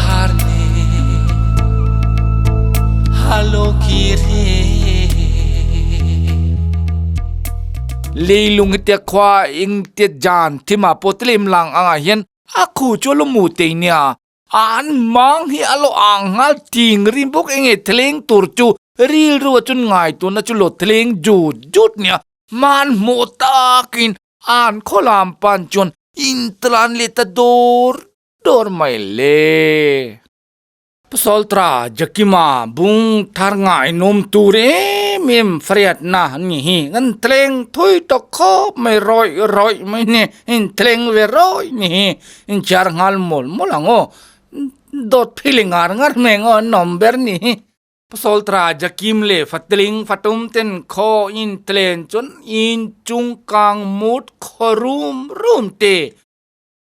thar ne halo kir he. Leilung hi te khua ing te jan thima pawh tlem lang angah hian a khu chu a lo mu tei nia. An mang hi a lo ang nghal ting rim bawk enge thleng tur chu rilru a chun ngai tuna chu lo thleng jut jut nia. Hmanhmawh takin an khaw lam pan chuan intlan leh ta dawr dawr mai le. Pasaltra Jakima bung thar ngaihnawm tur em em hriatna an ni hi. Kan thleng thui tawh khawp mai rawih rawih mai ni inthleng ve rawih ni hi. Inchhiar nghal mawl mawl ang aw. Dawt phili ngar ngar mai ang aw an awm ber ni hi. Pasaltra Jakim leh Fatling Fatum ten khaw intlen chuan inchung kang mut khaw rum rum te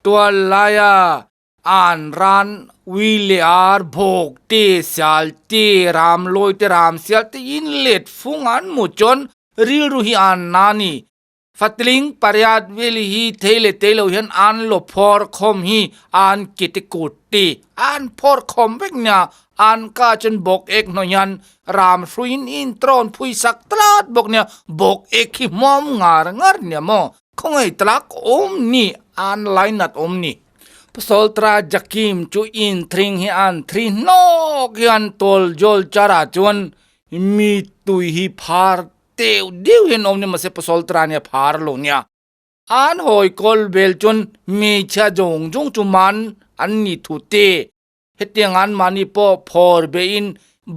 tual laia an ran ui leh ar bawk te sial te ram lawi te ram sial te in let fung an hmuh chuan rilru hi an na a ni. Fatling pariat vel hi thei leh tei lo hian an lo phawr khawm hi an kete kut ti an phawr khawm vek nia an ka chuan bawk ek hnawh hian ram hruiin in trawn phui sak tlat bawk nia bawk ek hi hmuam ngar ngar nia maw khawngaih tlak awm ni an lainat awm ni. Pasaltra Jakim chu in thring hi an thri hnawk hian tawl jawl charah chuan mi tui hi phar Teuh deuh hian awm nia mahse pasal tra nia phar lo nia. An hawi kawl vel chuan hmeichhia zawng zawng chu man an ni thu te. Hetiang an mahni pawh phawr behin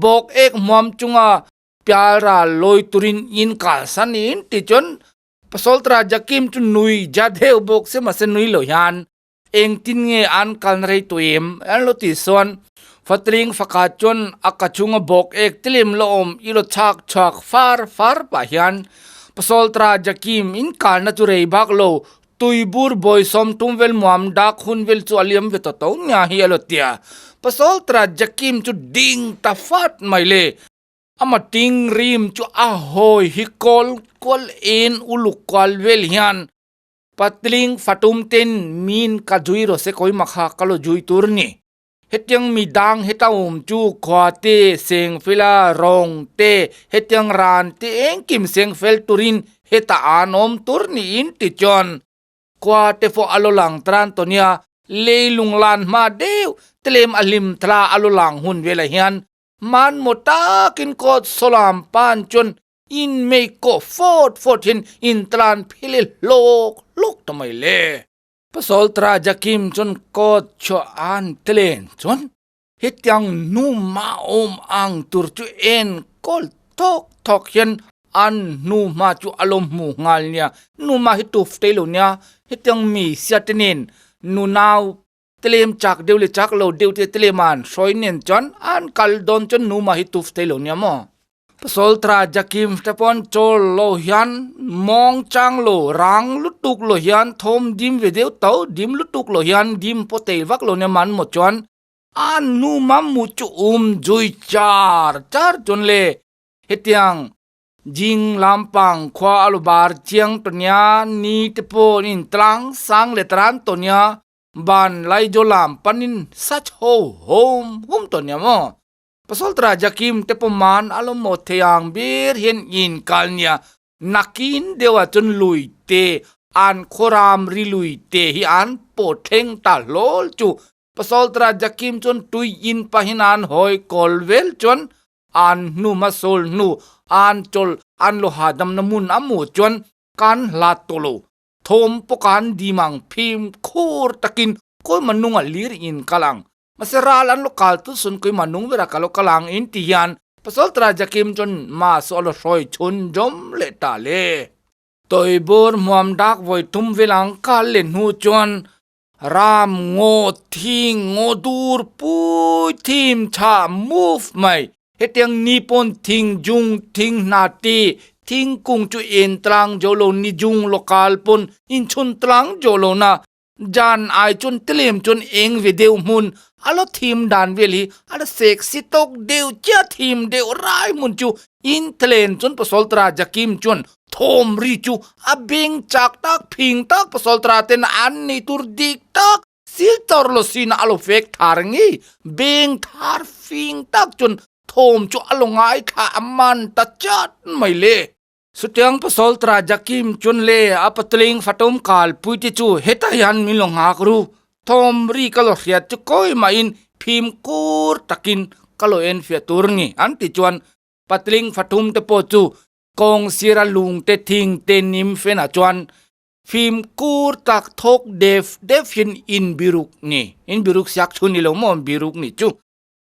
bawk ek hmuam chunga pial ral lawi turin in kalsan in ti chuan pasal tra Jakim chu nui ja deuh bawk se mahse nui lo hian Engtin nge an kalna rei tawh em? An lo tih chuan Fatling faka chuan a ka chunga bawk ek tlem la awm i lo chhak chhuak far far pah hian Pasaltra Jakim in kalna chu rei bak lo, tuibur bawi sawm tum vel muam dak hun vel chu a liam ve tawh tawh nia hi a lo ti a. Pasaltra Jakim chu ding ta fat mai le. Ama ting rim chu a hawi hi kawl kual en uluk kual vel hian Patling fatum ten min ka zui rawh se kawima kha ka lo zui tur ni. Hetiang mi dang heta awm chu khua te, seng fela, rawng te, hetiang ran te engkim seng fel turin heta an awm tur niin ti chuan khua te pawh a lo lang tran tawh nia, leilung lan hma deuh tlem a hlim thla a lo lang hun velah hian hmanhmawh takin kawt sawlam pan chuan In mei kawh fawt fawt hian in tlan phil i hlawk hlawk ta mai le. Pasaltra Jakim chuan kawt chhuah an tlen chuan hetiang nu mah awm ang tur chu en kawl thawk thawk hian an hnu hma chu a lo hmu nghal nia. Nu mah hi tuf tei lo nia, hetiang mi sia te nen nu nau tlem chak deuh leh chak lo deuh te tlem an hrawi nen chuan an kal dawn chuan nu mah hi tuf thei lo nia maw. Pasaltra Jakim te pawn chawl lo hian mawng chang lo rang lutuk lo hian thawm dim ve deuh tho dim lutuk lo hian dim pawh tei vak lo nia man maw chuan a nu mam mu chu um zui char char chuan le hetiang jing lampang khua a lo bar chiang tawh nia ni te pawh in tlang sang leh tran tawh nia ban laizaw lam panin sa chho hum hum tawh nia maw. Pasaltra Jakim te pawh man a lo maw thei ang ber hian in kal nia, nakin deuhah chuan lui te, an khawram ri lui te hi an pawh thleng ta hlawl chu. Pasaltra Jakim chuan tui in pahin an hawi kawl vel chuan an hnu hmasawl hnu an chawl an lo hahdamna hmun a hmuh chuan kan hlat tawh lo. Thawm pawh kan dim ang phim khur takin kawima nunga lir in kal ang. Mahse ral an lo kal tu sun keimah nung berah ka lo kal ang in ti hian Pasaltra Jakim chuan ma saw a lo hrawi chhun zawm leh ta le. Tawibur hmuam dak vawi thum vel ang kal leh hnu chuan ram ngaw thing ngaw dur pui thim tha move mai. Hetiang ni pawn thing jung thing hna ti thingkung chu en tlang zo lo ni jung lo kal pawn inchhun tlang zo lo na Jan ai chuan tlem chuan eng ve deuh hmun a lo thim dan vel hi a la sexy tawk deuh chiah thim deuh rai hmun chu in thlen chuan Pasaltra Jakim chuan thawm ri chu a beng chak tak phing tak Pasaltra ten an nei tur dik tak. Silchar lo sina a lo fek thar ngei beng thar fing tak chuan thawm chu a lo ngaithla a man ta chat mai le. Chutiang pasal tra Jakim chuan le a patling fatum kalpui te chu hetah hian min lo nghak ru. Thawm ri ka lo hriat chu kawi mahin phim kur takin ka lo en fiah tur ni an ti chuan patling fatum te pawh chu kawng sira lung te thing te nim fenah chuan Fimkhur tak thawk def def hian in biruk ni. In biruk siak thu ni lo maw biruk ni chu.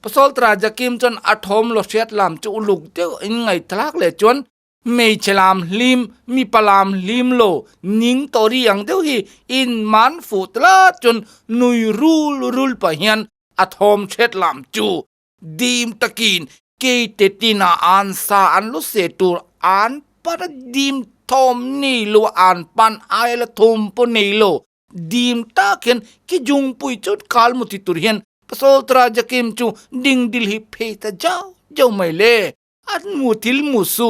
Pasaltra Jakim chuan a thawm lo hriat lam chu uluk deuh in ngaihthlak leh chuan hmeichhe lam hlim, mipa lam hlim lo ning tawh ri ang deuh hi in man fuh tlat chuan nui rul rul pah hian a thawm hriat lam chu Dim takin keite tinah an sa an lu se tur an pan a dim thawm nei lo an pan aia la thawm pawh nei lo dim tak hian ki jungpui chu kal mu ti tur hian Pasaltra Jakim chu ding dil hi phei ta zau zau mai le an mu thil mu su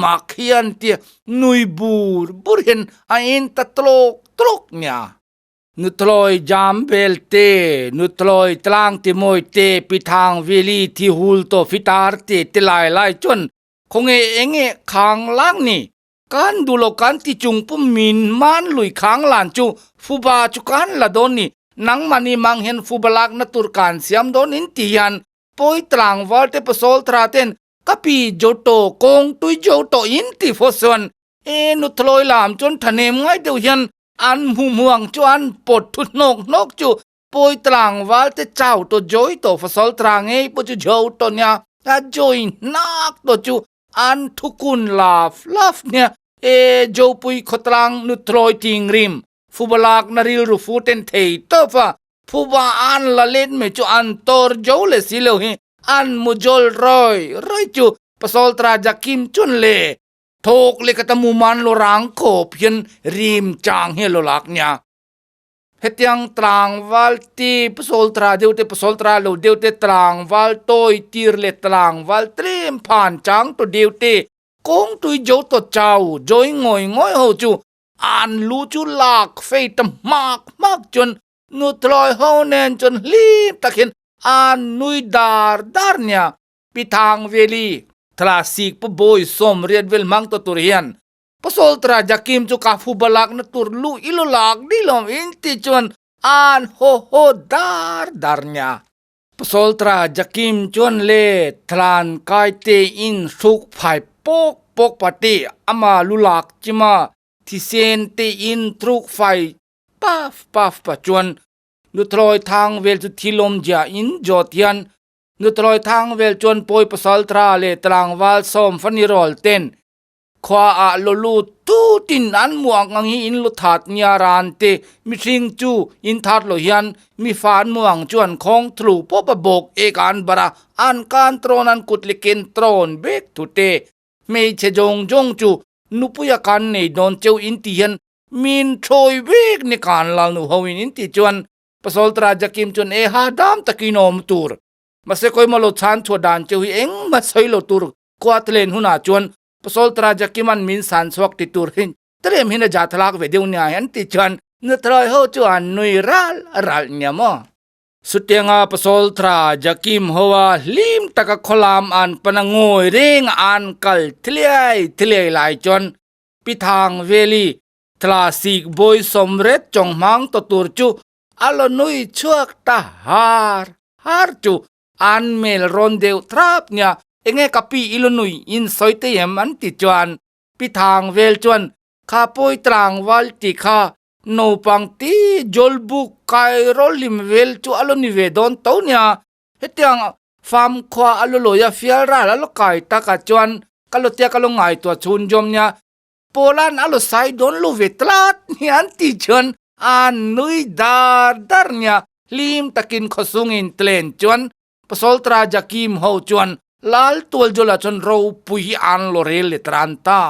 mak hian tia nui bur bur hian a en ta tlawk tlawk nia. Nuthlawi jam vel te, nuthlawi tlang ti mawi te, pithang vili thi hul to fitar te ti lai lai chuan khawnge enge khang lang ni. Kan duh lo kan ti chung pum min man lui khang lan chu fuba chu kan la dawn ni. Nangmahni mang hian fuba lak na tur kan siam dawn in ti hian pawi tlangval te pasal tha ten ka pi jo to kawng tui jo to in ti fo chuan e nuthlawi lam chuan thahnem ngai deuh hian An hmuhmuang chu an pawt thu hnawk hnawk chu pawi tlangval te chau to joy to fasal tra ngei pawh chu jo to nia a joy hnak to chu an thukun laf laf nia e jopui khawtlang nuthlawi tingrim fubalak na rilru fu ten thei tawp a phuba an la let mai chu an tor jo le si lo hi an mu jawl rawi rawi chu pasal tra jakim chun le Thawk leh ka ta mu man lo rang khawp hian rim chang hi a lo lak nia. Hetiang tlangval ti pasal tra deuh te pasal tra lo deuh te tlangval tawi tir leh tlangval tlem phan chang ta deuh te kawng tui jo ta chau joy ngawi ngawi ho chu an lu chu lak fei ta hmak hmak chuan nuthlawi ho nen chuan hlim tak hian an nui dar dar nia. Pi Thang Veli, Thlasik pu Bawi sawm riat vel hmang ta tur hian Pasaltra Jakim chu ka phu balak na tur lu i lo lak dih lawm in ti chuan an haw haw dar dar nia. Pasaltra Jakim chuan le Thlan kai te in hruk phai pawk pawk pati ama lu lak chima thisen te in thruk phai paf paf pa chuan Nuthlawi Thang vel chu thilawm zia in zawt hian Nuthlawi thang vel chuan pawi pasal tha leh tlangval sawm fani rawl ten khua ah lo lut tutin an muang ang hi in lu that nia ran te mihring chu in that lo hian mi fa an muang chu an khawng thlu pawp a bawk ek an bar a an kan trawn an kut leh ken trawn vek thu te hmeichhe zawng zawng chu nupui a kan nei dawn cheu in ti hian min thawi vek ni kan lal nu ho in in ti chuan Pasaltra Jakim chuan e ha dam takin awm tur. Mahse kawima lo chhan chhuah dan cheu hi engmah sawi lo tur kuat len hunah chuan Pasaltra Jakiman min san chhuak ti tur hi tlem hin a ja thlak ve deuh nia an ti chuan nuthlawi ho chu an nui ral ral nia maw. Sutianga Pasaltra Jakim hoa hlim taka khawlam an pana ngawi reng an kal thliai thliai lai chuan Pithang Veli Thlasik bawi sawmret chawng hmang ta tur chu a lo nui chhuak ta har har chu an mel rawn deuh thrap nia enge ka pi i lo nui in sawi te em an ti chuan pi thang vel chuan kha pawi tlangval ti kha naupang ti jawlbuk kai rawlhlim vel chu a lo ni ve dawn to nia hetiang famkhua a lo lawi a fial ral a lo kai takah chuan ka lo tia ka lo ngaihtuah chhun zawm nia Polan a lo sai dawn lo ve tlat ni an ti chuan an nui dar dar nia hlim takin khawsungin tlen chuan Pasaltra Jakim ho chuan Lal Tualzawla chuan ropui hi an lo rel let ran ta.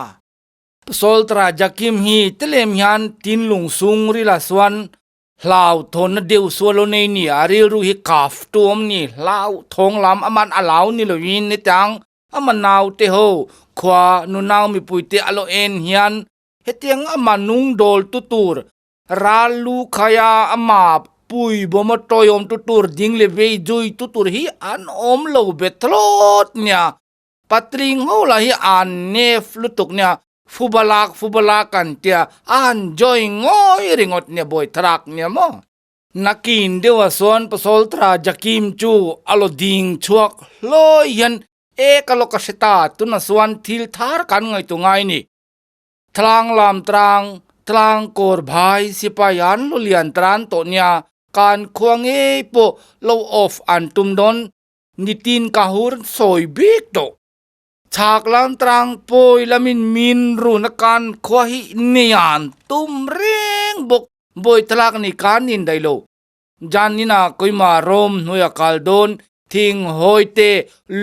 Pasaltra Jakim hi tlem hian tinlung sung rila chuan hlauhthawnna deuh sual lo nei ni a rilru hi kaf tuam ni hlauhthawng lam aman a lau ni lovin hetiang Ama naute ho khua nunau mipuite a lo en hian hetiang ama nung dawl tu tur ral lu khaia ama Pui bawma tawiawm tu tur ding leh vei zui tu tur hi an awm lo be thlawt nia. Patling ho lah hi an nef lutuk nia, fubalak fubalak an tia a han join ngawi ringawt nia bawi thrak nia maw. Nakin deuhah sawn Pasaltra Jakim chu a lo ding chhuak hlawi hian e ka lo ka hre ta tunah chuan thil thar kan ngaihtuah ngai ni. Tlang lam tlang, tlang kawr bhai sipai an lo lian tran tawh nia kan khua ngei pawh lo off an tum dawn nitin ka hur sawi bik tawh. Chhak lam tlang pawi lamin min run a kan khua hi nei an tum reng bawk bawi thlak ni kan indaih lo. Janina koima rawm hnuaia kal dawn thing hawi te,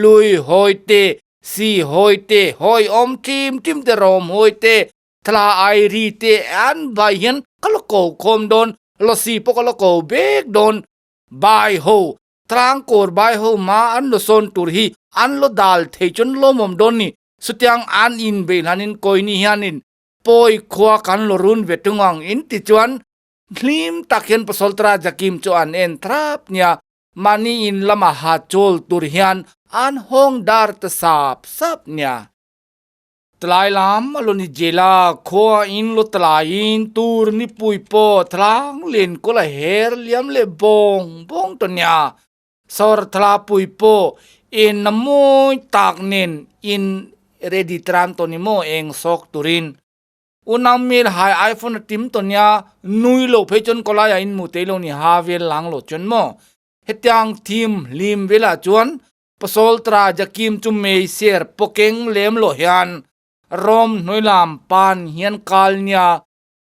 lui hawi te, si hawi te, hawi awm ṭim ṭim te, rawm hawi te, thla ai ri te an vai hian ka la ko khawm dawn, lasi pawh ka la ko bek dawn. Bai ho, tlang kawr bai ho ma an lo sawn tur hi an lo dal thei chuan lawmawm dawn ni. Chutiang an inbeih hlanin kawini hianin pawi khua kan lo run ve tung ang in ti chuan Hlim tak hian Pasaltra Jakim chu an en thrap nia, mahni in lama ha chawl tur hian an hawng dar ta sap sap nia. Tlai lam a lo ni jela, khua in lo tlaiin tur nipui pawh thlang len kawl a her liam leh bawng bawng ta nia. Sawr thla pui pawh en na mawi tak nen in ready tran tawh ni maw eng sawk turin. Unau mel hai iPhone a tim tawh nia, nui lo phei chuan kawlai ah in mu tei lo ni ha vel lang lo chuan maw. Hetiang thim hlim velah chuan Pasol tra Jakim chu mei ser pawkeng lem lo hian rawm hnuai lam pan hian kal nia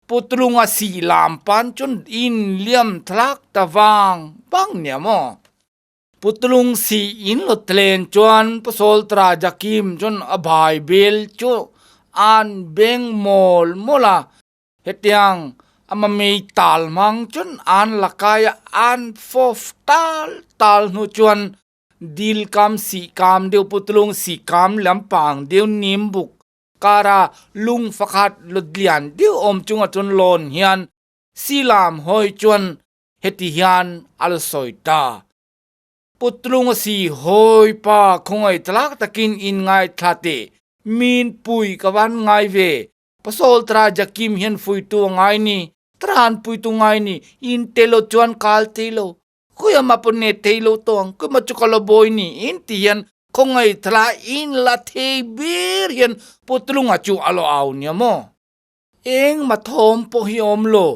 Putlunga sih lam pan chuan in liam thlak ta vang vang nia maw. Putlung sih in lo tlen chuan Pasol tra Jakim chuan a Bible chu an beng mawl mawl a, hetiang ama mei tal hmang chuan an la kai a, an fawf tal tal hnu chuan dil kam sih kam deuh Putlung sih kam lampang deuh nimbuk kara lung pakhat lutlian deuh awm chunga chuan lawn hian silam hawi chuan Heti hian a la sawi ta. Putlung a si hawi pa khawngaih tlak takin in ngaithla teh. Min pui ka van ngai ve. Pasol tra Jakim hian fuitu a ngai ni, tran puitu ngai ni, in telo chuan kal thei lo. Khuia mah pawh net thei lo tawh ang, khuia mah chu ka lo bawi ni in ti hian khawngaih thla in la thei ber hian Putlunga chu a lo au nia maw. Eng mah thawm pawh hi awm lo.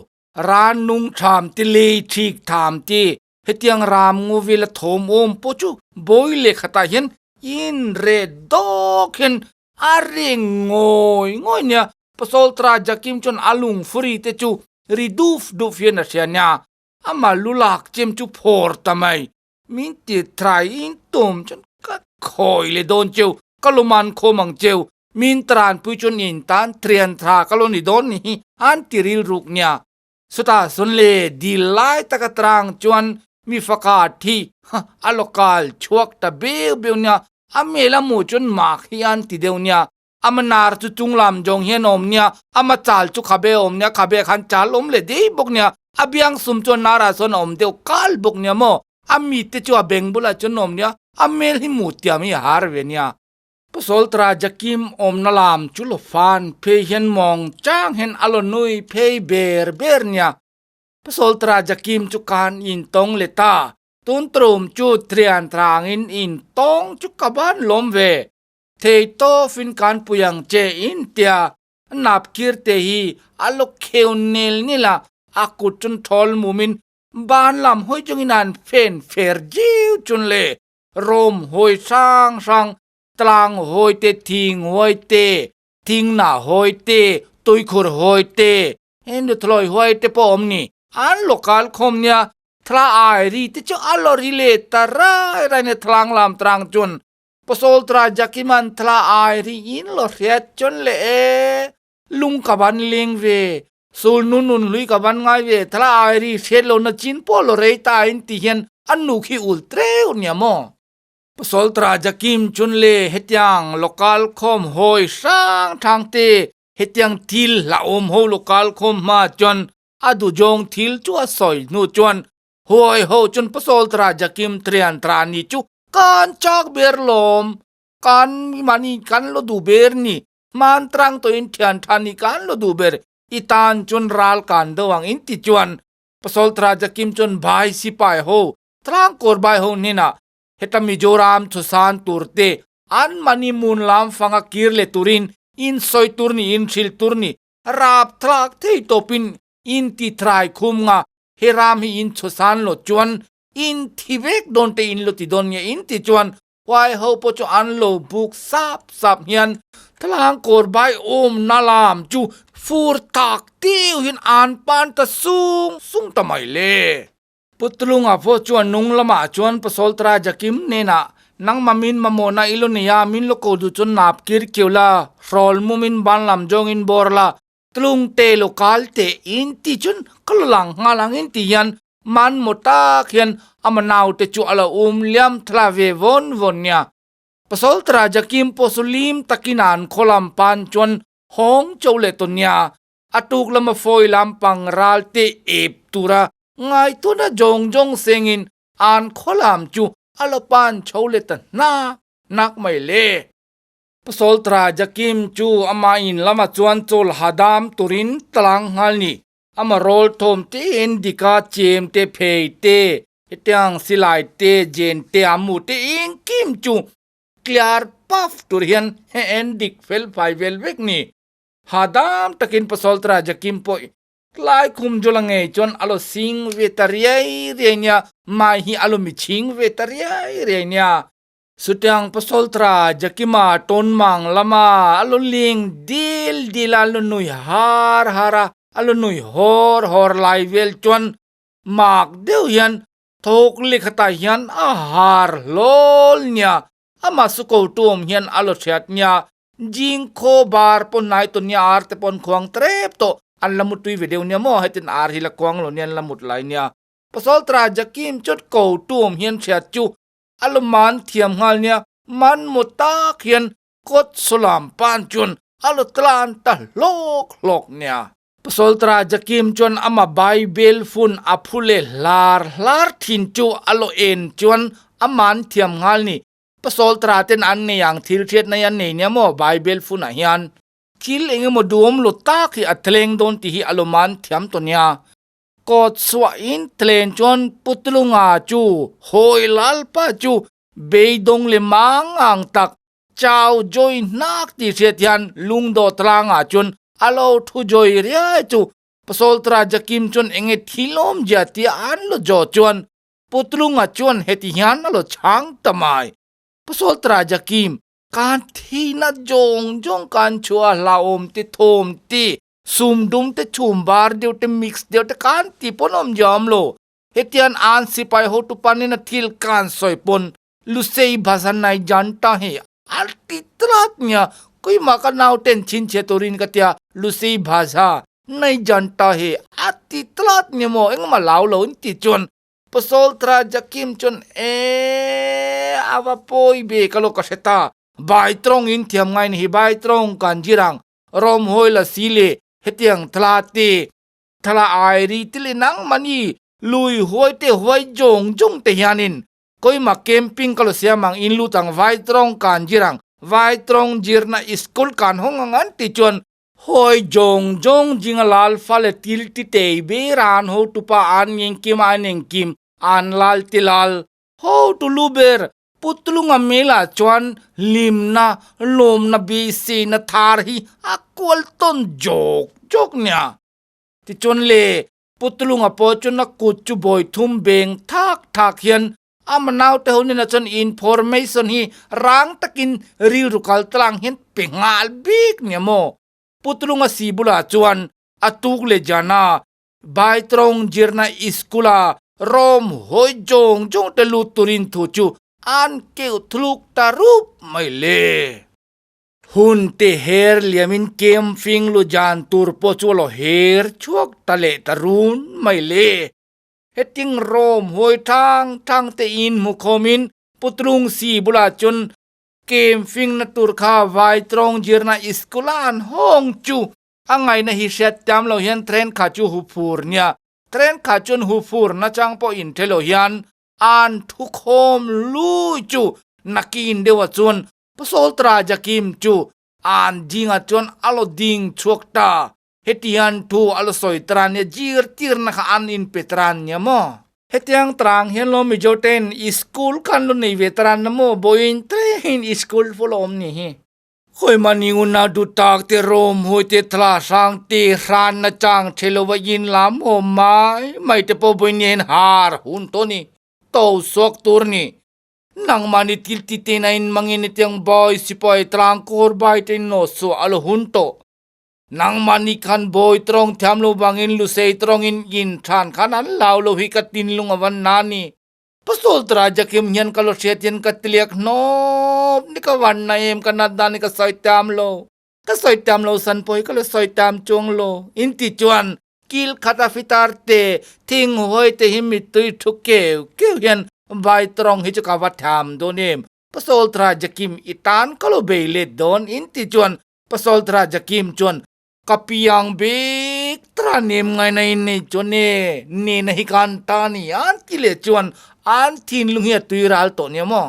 Ran nung tham ti lei thik tham ti hetiang ram ngu vela thawm awm pawh chu bawi leh khatah hian in reh dawk hian a reng ngawi ngawi nia. Pasaltra Jakim chuan a lung furi te chu ri duf duf hian a hria nia, amah lu lak chem chu phawr ta mai. Min ti try in tum chuan ka khawi leh dawn cheu, ka luman khawm ang cheu, min tranpui chuan in tan thian tha ka lo ni dawn ni hi an ti rilruk nia. Chutah sawn le dil lai taka trang chuan mi faka thi a lokal chhuak ta beu beu nia, a mel a mu chuan mak hi an ti deuh nia, ama nar chu chunglam zawng hian awm nia, ama chal chu khabe awm nia, khabe khan chal awm leh dei bawk nia, a biang sum chuan narah sawn a awm deuh kal bawk nia maw, a mi te chu a beng bulah chuan awm nia, a hmel hi mu tiam hi a har ve nia. Pasaltra Jakim awmna lam chu lo fan phei hian mawng chang hian a lo nui phei ber ber nia. Pasaltra Jakim chu kan intawng leh ta, tun tum chu thian tangin intawng chu ka ban lawm ve. Thei tawfin kan pui ang che in tia nap kir te hi a lo kheu nel nil a, a kut chun thawl mumin ban lam hawi chungin an fen fer diu chun le rawm hawi hrang hrang tlang hawi te thing hawi te thing nah hawi te tuikhur hawi te heng nuthlawi hawi te pawh awm ni an lo kal khawm nia thla ai ri te chu a lo ri leh ta rai rai nia thlang lam trang chun Pasaltra Jakiman thla ai ri in lo hriat chuan le e, lung ka van leng ve, sul nu nun hlui ka van ngai ve, thla ai ri hriat lo na chin pawh lo rei ta in ti hian an nu khi ul treuh nia maw. Pasaltra Jakim chun le hetiang lokal khawm hawi hrang hrang te hetiang thil hlauhawm ho lokal khawm hma chuan a duhzawng thil chu a sawi hnu chuan. Huai ho chun Pasoltra Jakim Trian Tra ni chu kan chak ber lawm. Kan mani kan lo duh ber ni. Hman trang tawhin thian tha ni kan lo duh ber. I tan chun ral kan do ang in ti chuan Pasoltra Jakim chuan Bhai Sipai ho tlang kawr bai ho hnenah heta Mizoram chhusan tur te an mani mun lam fanga kir leh turin in sawi tur ni in hrilh tur ni rap thlak thei tawpin in ti thrai khum nga he ram hi in chhusan lo chuan in thi vek dawn te in lo ti dawn nge in ti chuan huai ho pawh chu an lo buk sap sap hian thlang kawr bai awm na lam chu fur tak tiu hian an pan ta sung sung ta mai le. Putlunga pawh chuan nung lamah chuan Pasoltra Jakim hnenah nangmah min mamawhna i lo nei a, min lo ko duh chuan nap kir keu la, hrawl mumin ban lam zawngin bawr la, tlung te lo kal teh in ti chuan ka lo lang nghal ang in ti hian man maw tak hian ama naute chu a lo um liam thla ve vawn vawn nia. Pasoltra Jakim pawh chu lim takin an khaw lam pan chuan hawng cho leh tawn nia. A tuk lama fawi lampang ral te ep tura ngaituna zawng zawng sengin an khaw lam chu a lo pan chho leh ta hna nak mai le. Pasoltra Jakim chu ama in lama chuan chawl hadam turin tlang nghal ni. Ama rawl thawm te en dika chem te phei te hetiang silai te jen te a mu te engkim chu clear puff tur hian he en dik fel fai vel vek ni. Hadam takin Pasoltra Jakim pawh tlai khum zawla ngei chuan a lo sing ve ta riai riai nia, mai hi a lo mi chhing ve ta riai riai nia. Chutiang Pasoltra Jakima tawnmang lama a lo ling dil dil a, a lo nui har har a, a lo nui hawr hawr lai vel chuan mak deuh hian thawk lekhatah hian a har hlawl nia, amah su ko tuam hian a lo hriat nia. Jing khaw bar pawn hnai tawn nia ar te pawn khuang trep tawh an la mutui ve deuh nia maw hetin ar hi la khuang lo nia an la mut lai nia. Pasaltra Jakim chawt ko tuam hian hriat chu a lo man thiam nghal nia, man maw tak hian kawt sawlam pan chuan a lo tlan ta hlawk hlawk nia. Pasaltra Jakim chuan ama Bible fun a phu leh hlar hlar thin chu a lo en chuan a man thiam nghal ni. Pasaltra ten an nei ang thil hriat na hi an nei nia maw Bible fun ah hian thil eng emaw duhawm lo tak hi a thleng dawn tih hi a lo man thiam tawh nia. Kawt suahin tlen chuan Putlunga chu hawi lalpa chu beidawng leh mangang tak chau jawi hnak tih hriat hian lungdawh tlangah chuan a lo thu jawi riai chu Pasaltra Jakim chuan enge thil awmzia tia an lo zawh chuan Putlunga chuan heti hian a lo chhang ta mai, Pasaltra Jakim, kan thihna zawng zawng kan chhuah hlauhawm ti thawm ti Sum dum te chhum bar deuh te mix deuh te khan ti pawn awm zia awm lo. Hetian an sipai hotu panin a thil kan sawi pawn Lusei bhasa nai jan ta hi a ti tlat nia. Keimah ka nauten chhinchhiah turin ka tia Lusei bhasa nai jan ta hi a ti tlat nia maw engmah lau lo in ti chuan Pasaltra Jakim chuan eee a va pawi ve ka lo ka hre ta. Bai tawng in thiam ngai ni hi bai tawng kan zir ang Rom hawi la si le hetiang thla te thla ai ri te le nang mani lui huai te huai jong jong te hianin koima camping ka lo siam ang in lut ang vai tawng kan zir ang vai tawng zirna school kan hawng ang an ti chuan hawi jong jong zinga lal fa le til ti tei ber an hotupa an engkim an engkim an lal ti lal Ho tu lu ber Putlunga mela chuan hlimna, lawmna beiseina thar hi a kual tawn jawk jawk nia. Tichuan le Putlunga pawh chuan a kut chu bawi thum beng thak thak hian a manaute ho nena chuan information hi rang takin rilru kal tlang hian pe nghal bik nia maw. Putlunga si bulah chuan a tuk leh jana Baitrawng zirna school-a rawm hawi zawng zawng te lut turin thu chu an keuh thluk ta rup mai le. Hun te her liamin kem fing lu jan tur pawh chu a lo her chhuak ta leh ta run mai le. Heting rawm hawi thang thang te in hmu khawmin Putlung si bulah chuan kem fing na tur kha Vaitrawng zirna school-a an hawng chu A ngaihna hi hriat tam lo hian train kha chu hu phur nia. Tren kha chuan hu fur nachang pawh inhre lo hian an thukhawm lui chu nakin deuhah chuan Pasaltra Jakim chu an dingah chuan a lo ding chhuak ta. Hetiang thu a lo sawi tran nia zirtirna kha an inpe tran nia maw? Hetiang trang hian lo Mizo ten i school khan lo nei ve tran na maw? Vawiin tlehin i school pawh lo awm ni hi. Khawimah ni unau duh tak te rawm hawi te thla hrang te hran na chang the lo va in lam awm mai mai te pawh vawiin hian har hun tawh ni to suak tur ni. Nangmah ni thil ti te na in mangin hetiang bawi sipai tlang kawr bai te in nawh suah a lo hun tawh. Nangmah ni khan bawi tawng thiam lo vangin lusei tawng in in than khan an lau lo hi ka tinlung a van na ni. Pasal Raja Kim hian ka lo hriat hian ka tiliak hnawp ni ka van na em ka nat dan hi ka sawi tam lo. Ka sawi tam lo san pawh hi ka lo sawi tam chuang lo. In ti chuan kil khat a fitar te thing hawi te hi mittui thu keu keu hian vai tawng hi chu ka va tham dawn em. Pasal Raja Kim i tan ka lo bei let dawn in ti chuan Pasal Raja Kim chuan Ka piang bik tra nem ngai na in nei chuan e ne na hi kan ta ni an ti leh chuan an thinlung hi a tui ral tawh nia maw.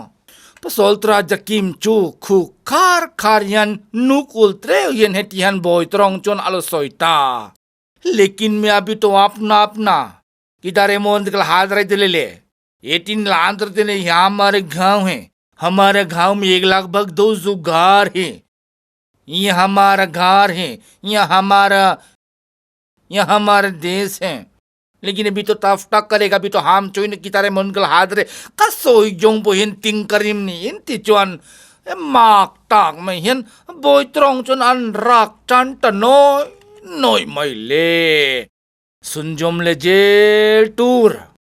Pasal tra Jakim chu khu khar khar hian nuk ul treu hian heti hian bawi tawng chuan a lo sawi ta. Lekin me abhi to apna apna kidare mon dikla haat rai dile le 18 लांतर दिले यहाँ हमारे गांव है हमारे गांव में एक लगभग 200 घर है ये हमारा घर है ये हमारा ये हमारा देश है लेकिन अभी तो तफ करेगा अभी तो हम चोइन की तारे मन कल हाथ रे कसो जोंग बो हिन तिंग करीम ni in ti chuan mak tak mai hian boi trong chuan an rak tan ta noi noi mai le sunjom le jail tur.